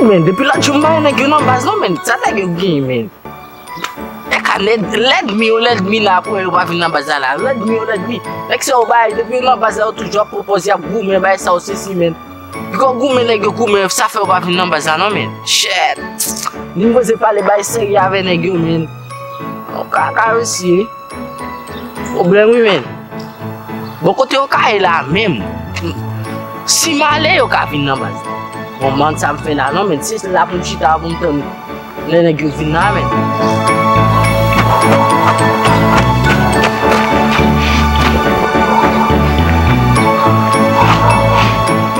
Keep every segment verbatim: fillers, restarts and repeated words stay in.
Men, depi lòt jou m pa wè nèg yo nan baz non, men. Sa nèg yo gen, men? E ka nèg, lènmi yo, lènmi la, pou yo pa vin nan baz la, la. Lènmi yo, lènmi. Nèg sa yo bay, depi yo nan baz la, yo toujou ap pwopoze, ap goumen, bay sa yo, sesi, men. Pi yo goumen, nèg yo goumen, sa fè yo pa vin nan baz la, non, men. Shit. Li poze pale bay serye avè nèg yo, men. Yo ka, ka resi. Pwoblèm, wi, men. Bon, kote yo ka ye la menm? Si m ale, yo ka vin nan baz la. Bon, man, sa m fè la, non, men, se la pou m chita, pou m tann lè nèg yo vin la, men.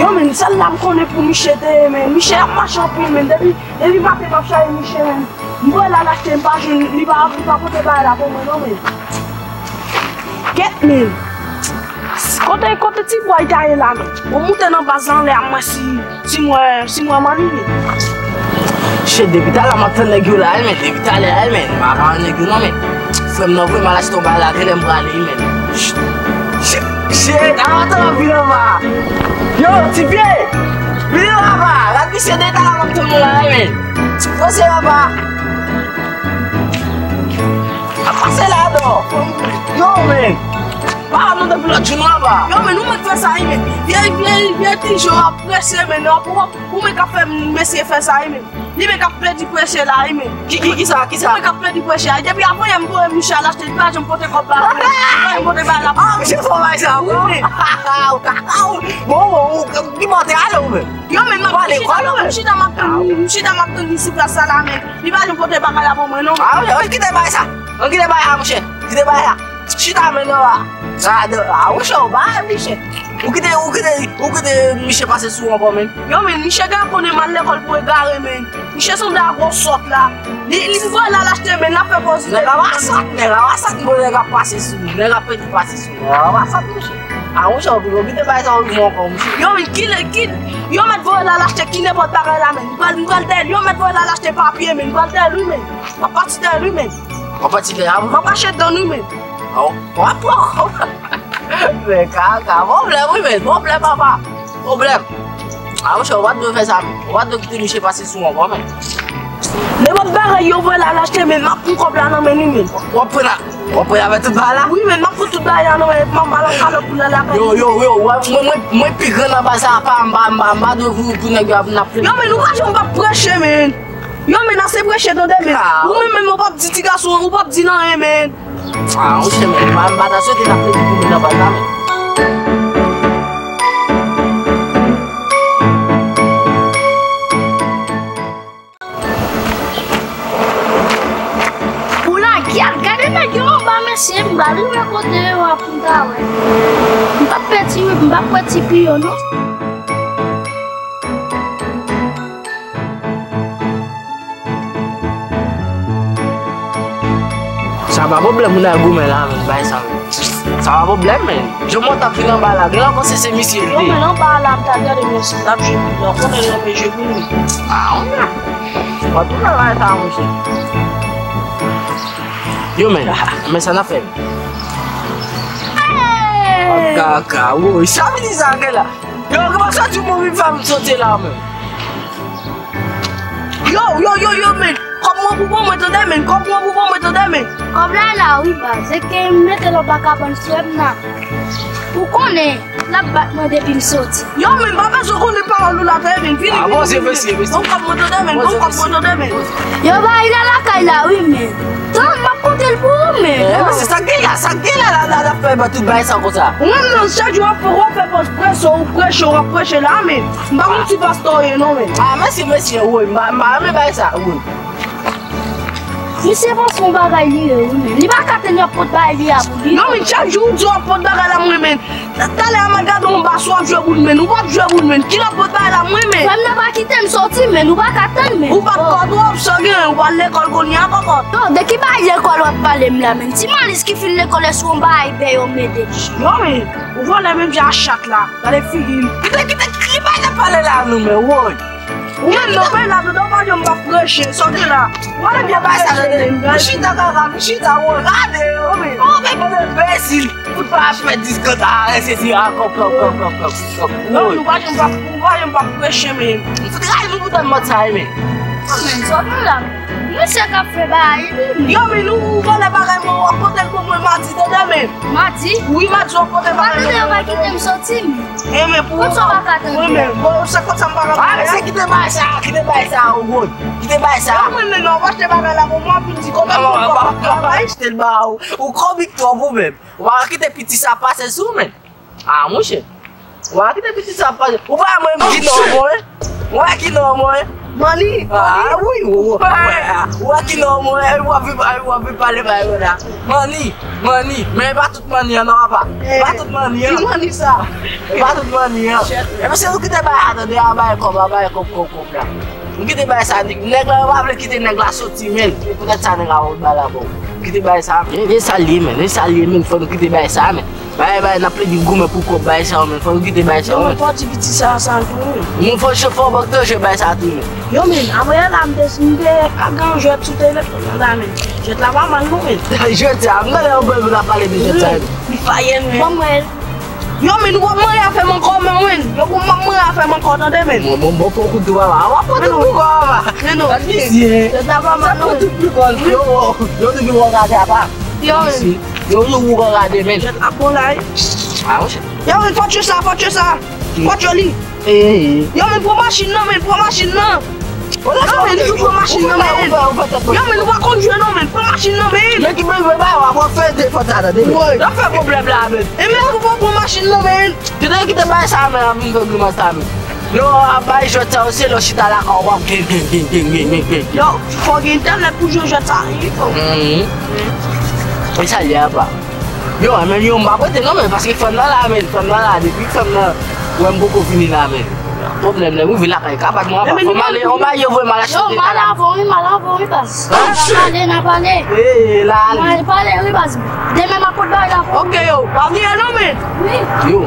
Yo, men, sèl la m konnen pou miche te ye, men. Miche ap mache anpil, men. Depi, depi maten m ap chache miche, men. M voye l al achte, m pa jwenn, li pa, li pa pote bagay la pou mwen non, men. Kèt, men. Kote, kote ti bwa ta ye la, men? Ou moute nan baz la anlè a mwen si, si mwen, si mwen manmi, men. Shit, depi talè m ap tann nèg yo la, men. Depi talè, men. M pa, pa nèg yo non, men. Frè m nan vre, m al achte yon bagay la, genlè m prale, men. Shit, shit, shit, avantan vin anba. Yo, ti pye, vin anba, pa. Gad misye de talè m ap tann ou la, men. Ti pye se anba. Ap pase la, non. Yo, men. Pa, nou depi lòt jou, nou anba. Yo, men, nou mèt fè sa, wi, men. Vye, vye, vye ti jan ap prese, men, non, pou, pou mwen ka fè mesye fè sa, wi, men. Li menm k ap pedi preche la, wi, men. Ki, ki, ki sa, ki sa? Li menm k ap pedi preche a. Depi avan yè m voye misye al achte, li pa janm pote kòb ba mwen. Li pa janm pote bagay la pou mwen. Ah, misye fò bay sa, wi, men. Ou kaka, ou. Bon, bon, ou, ki bò te ale, ou menm? Yo, men, m ap chita, m chita, m ap tann li, m chita, m ap tann li sou plas sa la, men. Li pa janm pote bagay la pou mwen, non. Ah, wi, wi, kite bay sa. An kite bay la, monchè. Kite bay la. Chita men nan la. Sa, a, monchè, ou pa misye. Ou kite, ou kite, ou kite misye pase sou ankò, men. Yo, men, misye gen konnen m al lekòl pou egare, men. Misye sanble a gwo sòt la. Li, li voye l al achte, men, l ap fè pòz. Nèg la pa sòt, nèg la pa sòt, bon, nèg ap pase sou, nèg ap pedi pase sou, nèg la pa sòt, monchè. A, monchè, ou kite bay sa ou ankò, monchè. Yo, men, ki le, ki, yo mèt voye l al achte ki nenpòt bagay la, men. M pral, m pral dèyè l, yo mèt voye l al achte papye, men. M pral dèyè l, wi, men. M ap pati dèyè l, wi, men. W ap pati dèyè a, m ap kache dan nou, men. Oh, w ap pran kòb. Men kaka, pwoblèm, wi, men, pwoblèm, papa. Pwoblèm. A, monchè, ou pa t dwe fè sa, men. Ou pa t dwe kite misye pase sou ou ankò, men. Nenpòt bagay yo voye l al achte, men, m ap pran kòb la nan men li, men. W ap pran la, w ap pran avè tout bagay la? Wi, men, m ap pran tout bagay la nan men, m ap ba l yon kalòt pou l al lakay. Yo, yo, yo, mwen, mwen, mwen pi gran nan baz sa, pa m pa, m pa, m pa dwe pou, pou nèg yo ap, n ap. Yo, men, nou pa janm p ap preche, men. Yo, men, ase preche, tande, men. Ou menm, menm, ou p ap di ti gason, ou p ap di l anyen, men. Ah, monchè, men, m pa, m pa ta swete n ap pedi pou moun nan baz la, men. Pou la gyèt, gade nèg yo anba, mesye, m pa rive kote yo a pou m ta wè. M p ap pèdi, m p ap pèdi pi yo, non. Sa pa pwoblèm, moun nan goumen la, men, bay sa, men. Sa pa pwoblèm, men. Jan mwen t ap vin anba la, gen lè panse se misye l te. Yo, men anba la, m t ap gade, men, si l t ap jwe pou nou, konnen l ap jwe pou nou. Ah, on a. Mwen tou nan bay sa, monchè. Yo, men, men sa n ap fè. Hey! Kaka, woy, sa vini sa gen la. Yo, kòman sa di moun vin fè m sote la, men? Yo, yo, yo, yo, men. Kòb mwen pou ban mwen, tande, men. Kòb mwen pou ban mwen, tande, men. Kòb la la, wi, baz. Se ke m mete l anba kabann frè m nan. Ou konnen, l ap bat mwen depi m soti. Yo, men, m pa bezwen konnen pawòl ou la, tande, men. Vini, ah, vini, bon, se vini, mesye, mesye. Bon, kòb mwen, tande, men. Bon, kòb mwen, tande, men. Yo, bay la lakay la, wi, men. Tan, m ap konte l pou ou, men. Eh, mesye, sa k gen la, sa k gen la, la, la, la, fè ba tout bagay sa konsa. Ou menm nan, chak jou w ap fè, w ap fè pòz preche, w preche, w ap preche la, men. M pa konn ti pastè w ye non, men. Ah, mesye, mesye, woy, m pa, m pa renmen bagay sa, woy. Misye panse yon bagay li ye, wi, men. Li pa ka tande y ap pot bagay li a pou li. Non, men, chak jou w di w ap pot bagay la, mwen, men. Talè a m al gade yon bas, w ap jwe boul, men. Ou p ap jwe boul, men. Ki l ap pot bagay la, mwen, men. Frè m nan pa kite m soti, men. Ou pa ka tann, men. Ou pa t kò twòp, sa gen, ou pa al lekòl kounye a, kòkòt. Non, de ki bagay lekòl w ap pale m la, men? Ti Malis ki fin lekòl, èske yon bagay bè yo mete? Non, men. Ou vòlè menm jan a chat la. Gade figi l. Kite, kite, ki bagay n ap pale la, nou, men, woy. Ou menm non, men la, nou pa janm pa preche, sòti la. Ou pa janm pa preche, men. Chita kaka, chita, ou gade yo. Oh, men, men, men, enbesil. Fout pa fè diskanta, sesi a, kòk, kòk, kòk, kòk, kòk, kòk. Non, nou pa janm pa, nou pa janm pa preche, men. Fout ray nou pou tande mòd sa, men. Oh, men, sòti la. Misye k ap fè bagay, wi. Yo, men, nou, ou vòlè bagay mwen, w ap pote l pou mwen madi, tande, men. Madi? Wi, madi, w ap pote bagay mwen. Madi, yo pa kite m sòti, men. E men pou ou, wi, men, bon, se konsa m pa ka fè. Ah, men se kite bagay sa, kite bagay sa, ou bon. Kite bagay sa. Mwen, men, non, w achte bagay la pou mwen, pou di kòman pou mwen, kòman pou mwen. Achte l ba ou. Ou kòmik twòp ou menm. Ou pa kite piti sa pase sou ou, men. Ah, monchè. Ou pa kite piti sa pase. Ou pa mwen ki non mwen. Ou wè ki non mwen. Mani, ah, wi, ou wè ki non mwen. Ou ap vin, ou ap vin pale bagay la. Mani, mani, men e pa tout mani an non, apa. E pa tout mani an. Ki mani sa? E pa tout mani an. E men se nou ki te bay a, tande, a bay kòb, a bay kòb, kòb, kòb la. Nou kite bay sa, nèg la, yo pa vle kite nèg la soti, men. E poutèt sa nèg la wont bay la, bon. Kite bay sa, men. E sa l ye, men. E sa l ye, men. Fò nou kite bay sa, men. Bay, bay, n ap plede goumen pou kòb bay sa, men. Fò nou kite bay sa, men. Yo, men, fò ti piti sa, sa tou, men. Mwen fò chofè w bòk te jwe bay sa tou, men. Yo, men, apre la, m te, m te ap gen yon jwèt sou telefòn nan la, men. Jwèt la pa mal, non, men. Jwèt sa, m tande yon bèl moun ap pale de jwèt sa, men. Li faye, men. Ban mwen. Yo, men, ou p ap manyen afè m ankò, men, men. Yo, ou p ap manyen afè m ankò, tande, men. Bon, bon, bon, fò w koute, papa. W ap pran tout pou kò, papa. Men non. Gad misye. Jwèt la pa mal, non. Sa pran tout pou kò, yo, yo, yo, yo, gade, apa. Yo, men. Yo, yo, ou gade, men. Jwèt la bon la, wi. Ah, monchè. Yo, men, fò tchwe sa, fò tchwe sa. Fò tchwe li. Yo, men, pran machin nan, men, pran machin nan. Yo, men, nou pran machin nan, men. Yo, men, nou pa konn jwe, non, men, pran machin nan, men. Nèg ki bezwen bay, w ap fè telefòn sa, tande, men. Yo fè pwoblèm la, men. E, men, nou pa pran machin nan, men. Kite, kite bay sa, men, ap vin fè grimas la, men. Lè w ap bay jwèt sa yo, se lè w chita lakay w, w ap gen, gen, gen. Yo, fò gen entènèt pou jwe jwèt sa, wi, fò. E sa l ye apa. Yo, men yo, m pa prete non, men, paske fanm nan la, men, fanm nan la, depi fanm nan wè m poko vini la, men. Pwoblèm, lè m rive lakay, ka bat mwen apa. Fò m ale, on bagay yo voye m al achte. Yo, m al avè w, wi, m al avè w, wi, baz. N a pale, n a pale. E, e, la, ale. N a pale, wi, baz. Demen m ap pot bagay la pou ou. Ok, yo, pa bliye non, men. Wi. Yo.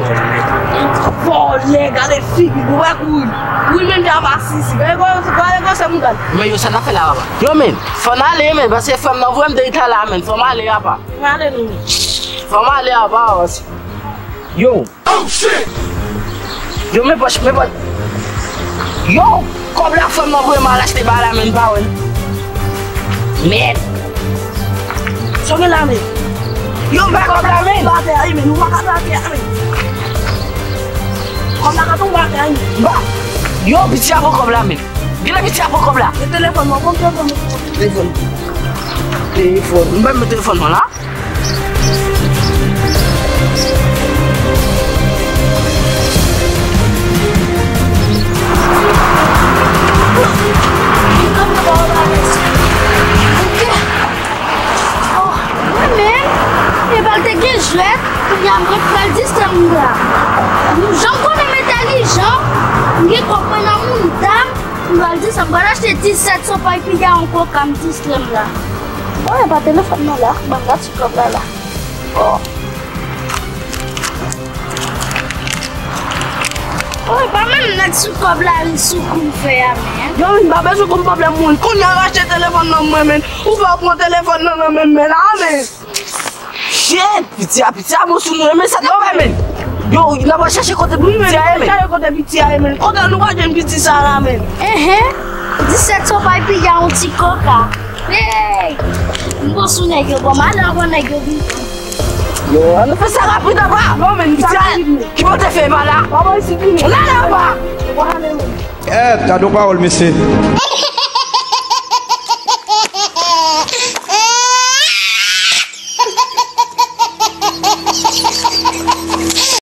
Vòlè, gade figi, ou wè kouri. Kouri menm jan masisi. Gade, gade, gade, gade, se moutan. Men yo, sa n ap fè la, papa. Yo, men, fò n ale, men, paske frè m nan voye m deyita la, men. Fò m ale, apa. Fò m ale, non, men. Fò m ale, apa, paske. Yo. Oh, shit! Yo, men pòch, men pòch. Yo, kòb la frè m nan voye m al achte bagay la, men m pa wè l. Mèd. Sa w gen la, men? Yo, m bay kòb la, men. Ba atè a, men. Ou pa ka ba atè a, men. Kòb la ka tonbe atè a, men. Ba. Yo, piti a pran kòb la, men. Genlè piti a pran kòb la. E telefòn mwen, pran telefòn mwen. Telefòn. Telefòn. M bay mwen telefòn mwen la. Oh, mwen menm, epa l te gen jwèt, kounye a mwen pral distrè moun la. Nou janm konnen m entèlijan, m gen kòb mwen nan mouda, m pral distrè, m pral achte disèt sopay piga yon koka, m distrè m la. Oh, epa telefòn nan la, ban m gad sou kòb la la. Oh. Oh, epa menm nèg sou kòb la, li sou kou m fè a, men. Yo, men, m pa bezwen konn pwoblèm moun. Kounye a, rache telefòn nan mwen, men. Ou fè w pran telefòn nan nan men m, men, la, men. Shit, piti a, piti a bon sou nou, men sa n ap fè, men. Yo, n ap al chache kote piti a ye, men. Chache kote piti a ye, men. Kote nou pa jwenn piti sa la, men. Enhen. Disèt sopay piga yon ti koka. Hey! M bon sou nèg yo, bon, m ale avan nèg yo vin. Yo, ann fè sa rapid, apa. Non, men, piti a, ki bote fè pa la? Papa, isi vini. N ale, apa. Ou pa ale, men. Eh, gade yon pawòl, mesye.